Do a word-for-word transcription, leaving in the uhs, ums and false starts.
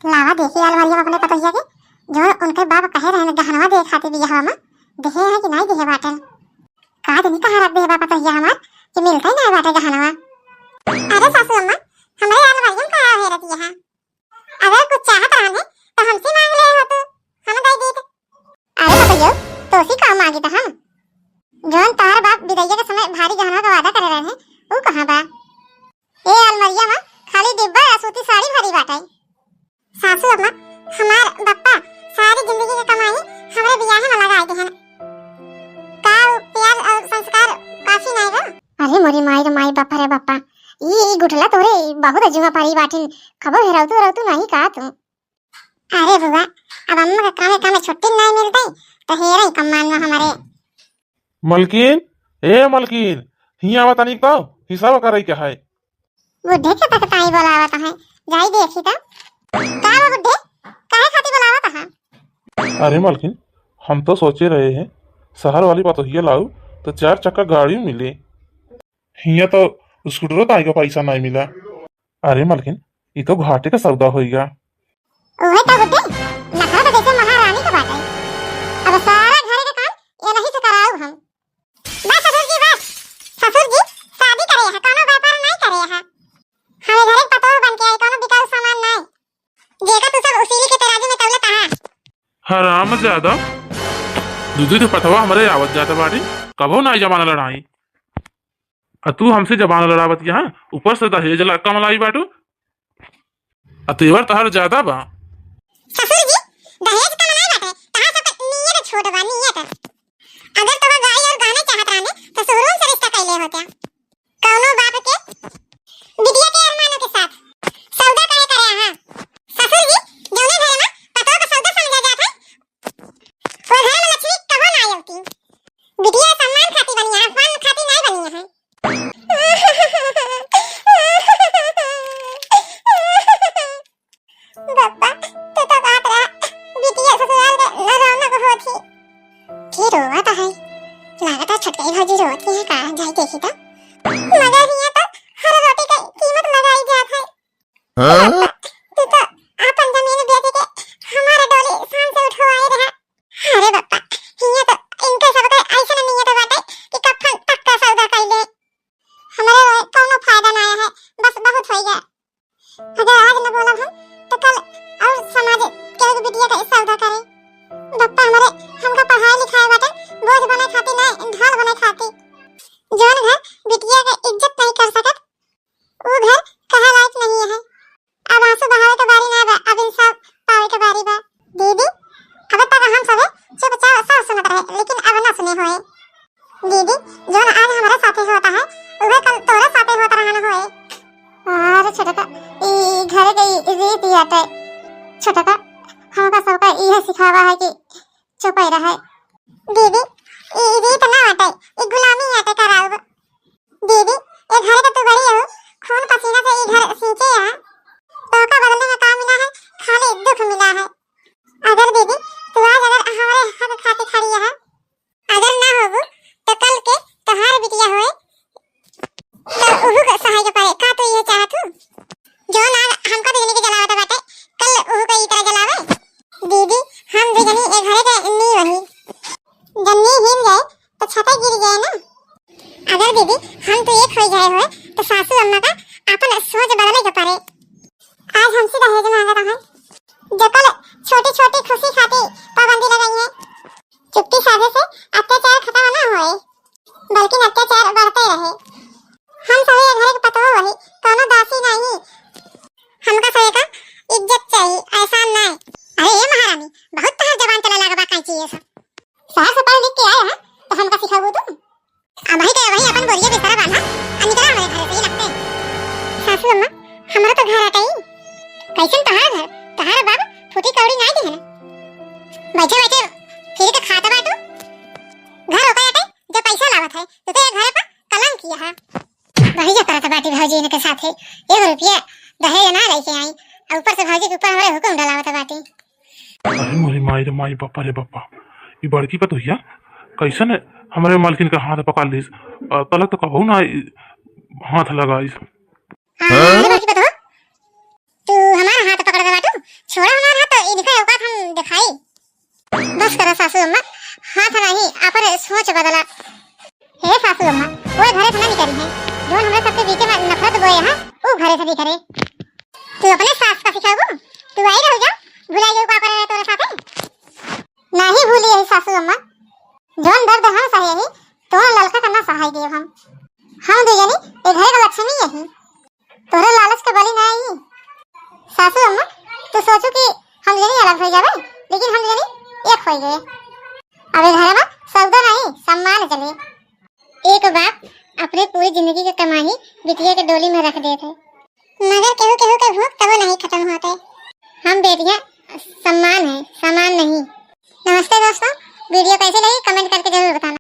लावा देखी अलमारिया में अपने पतोहिया के, जो उनके बाप कहे रहे गहनवा दे खातिर बियाह में, देहे हैं कि नाहीं देहे बाटे। का जानी कहाँ रख दे बा पतोहिया हमार कि मिलते ही नाहीं बाटे गहनवा। अरे सासू अम्मा, हमरे अलमारिया में का है रतिया है? अगर कुछ चाहत रहने तो हमसे मांग ले हो तू, हम दे दीत। अरे बबैयो, तोसी का मांगी त हम? जौन तोहर बाप बिदैया के समय भारी गहनवा का वादा करे रहे, ऊ कहाँ बा? ए अलमरिया में खाली डिब्बा आ सूती साड़ी भरी बाटे। सासू अम्मा, हमार बप्पा सारी जिंदगी के कमाई हमरे बियाहे में लगाई देहन। का ऊ प्यार और संस्कार काफी नाई बा? अरे मोरी माई रे माई, बप्पा रे बप्पा, ई, ई गुठला तोरे बहुत अजुआ पारी बाटिन, कबो हेरौतू हेरौतू नाई का तू? अरे बुआ, अब अम्मा के कामे कामे छुट्टी नाई मिलते, तो हेरई कम्मान में हमारे। मलकिन, ए मलकिन, हियाँ आवा तनिक तो, हिसाब करे के है। बुढ़े के तक ताई बोलावत है, जाई देखी तो। का बा बुढ़े, काहे खातिर बोलावत है? अरे मलकिन, हम तो सोचे रहे हैं, शहर वाली पतोहिया लाऊ, तो चार चक्का गाड़ी मिले। हियाँ तो स्कूटरो ताई का पैसा नाई मिला। अरे मलकिन, ई तो घाटे का सौदा होइगा। ओहे तो बुड्ढे, नखरा तो जैसे महारानी का बाटे। अब सारा घर के काम ये नहीं से कराऊ हम। बस ससुर जी, बस। ससुर जी शादी करे है, कोनो व्यापार नहीं करे है। हमें घर के पतोह बन के आई, कोनो बिकाऊ सामान नहीं। जेका तू सब उसील के तराजू में तौले कहाँ? हराम ज्यादा। दू दू तो पतवा हमरे आवत जात बाटी, कबो नाई जमाना लड़ाई। आ तू हमसे जबान लड़ावत यहाँ, ऊपर से दहेज ला कम लाई बाटू। आ तेवर तहार ज्यादा बा। ससुर जी, दहेज कम नाई बाटे, तहार सबके नियत छोट बा, नियत। अगर तोहर गाड़ी और गहने चाहत रहने, तो शोरूम से रिश्ता कैले होते। कौनो बाप के बिटिया के अरमानों के साथ सौदा काहे करे, हाँ? ससुर जी, जौने घर में पतोह का सौदा समझा जात है, वो घर में लक्ष्मी कबो ना आवती। बिटिया सम्मान खाती बनी है, अपमान खाती नहीं बनी है। बप्पा, तू तो कहत रहा, बिटिया ससुराल में न रौनक होत ही। के रोवत है? लागत है छोटकई भौजी रोवत ही है का, जाई देखी तो। मगर हियां तो हर रोटी का कीमत लगाई जात है। हाँ? बप्पा, तू तो आपन जमीन बेच के हमार डोली शान से उठवाए रहा। अरे बप्पा, हियां तो इनके सबके ऐसन नियत बाटे कि कफन तक का सौदा कइले। हमरे रोए कौनो फायदा ना है, बस बहुत होइगा। अगर आज न बोलब हम, तो कल और समाज के एगो बिटिया का सौदा करे। बप्पा हमरे, हमका पढ़ाए लिखाए बाटे, बोझ बने खाती ना, ढाल बने खाती। जौन घर बिटिया के इज्जत नहीं कर सकत, वो घर कहे लायक नहीं है। अब आंसू बहावे के बारी ना बा, अब इंसाफ पावे के बारी बा। दीदी, अब तक हम सभे चुपचाप सब सुनत रहे, लेकिन अब ना सुने होए। दीदी, जौन आज हमारे साथे होता है, उहे कल तोरे साथे होत रहन होए। अरे छोटका, ई घर के ई रीति आटे। छोटका, हमका सबका इहे सिखावा है कि चुपे रहे। दीदी, ई रीत ना आटे, ई गुलामी आटे कराउब। दीदी, ए घर के तू बड़ी हो, खून पसीना से ई घर सींचे है। तोहका बदले में का मिला है? खाली दुख मिला है। अगर दीदी, तू आज अगर हमारे हक खातिर खड़ी है, अगर ना होबू, तो कल के तोहार बिटिया होए, तो उहू के सहाय के पड़े। का तू ये चाहत हूँ? जौन आज हमका दुजनी के जलावत बाटे, कल उहू के ई तरह जलावे। दीदी, हम दुजनी ए घरे के नींव हई। जब नींव हिल जाए, तो छते गिर जाए ना। अगर दीदी, हम तो एक हो जाए होए, तो सासू अम्मा का अपन सोच बदले के पड़े। आज हमसे दहेज मांगत है, जो कल छोटी-छोटी खुशी खातिर पाबंदी लगाई है। चुप्पी साधे से अत्याचार खत्म ना होए, बल्कि अत्याचार बढ़ते रहे। हम सभी ये घर के पतोह वही, कोनो दासी नहीं। हमका सभी का इज्जत चाहिए, एहसान नहीं। अरे ए महारानी, बहुत तहार जबान चले लगा बा, काई चीज ये सब? शहर से पढ़ लिख के आए हैं, तो हमका सिखाबू तू? अब वही के वही अपन बोरिया बिस्तरा बांधा, आ निकला हमारे घर से ही लगते। सासू अम्मा, हमारा तो घर हटाई। कैसन तहार घर? तहार बाप फूटी कौड़ी नाई दिहन। बैठे बैठे फिर के खात बाटू। घर ओकर हटे, जो पैसा लावत है, तू तो ये घर पर कलंक किया है। वही जो करत बाटी भौजी इनके साथे, एक रुपया दहेज ना लेके आई, और ऊपर से भौजी के ऊपर हमारे हुक्म डलावत बाटी। अरे मोरी माई रे माई, बापा रे बापा, ई बड़की पतोहिया कैसन हमरे मालकिन का हाथ पकड़ लीस? अ, तलक तो कबहू ना ई हाथ लगाइस। हाँ, अरे बड़की पतोह, तू हमारा हाथ पकड़ के बाटू? छोड़ा हमार हाथ, इनका औकात हम दिखाई। बस करा सासू अम्मा, हाथ नहीं, अपन सोच बदला। हे सासू अम्मा, वो घरे से ना निकली है, जौन हमरे सबके बीच में नफरत बोए हैं, वो घरे से निकले। तू अपने सास का सिखाबू, तू आई रहू जा, भुलाई गई का करे तोरे साथे। नहीं भूली है सासू अम्मा, जौन दर्द हम सहे ही, तोन ललका का ना सहाय देव हम। हम दू जनी ए घरे का लक्ष्मी यही। तोहरे लालच के बली ना आई। सासू अम्मा, तू सोचू कि हम जनी अलग हो जावे, लेकिन हम जनी एक हो गए। अब ए घरे में सौदा नहीं, सम्मान चले। एक बाप अपने पूरी जिंदगी के कमाई बिटिया के डोली में रख देत है, मगर केहू केहू के भूख तबो नहीं खत्म होते। हम बेटियां सम्मान है, सामान नहीं। नमस्ते दोस्तों, वीडियो कैसी लगी comment करके जरूर बताना।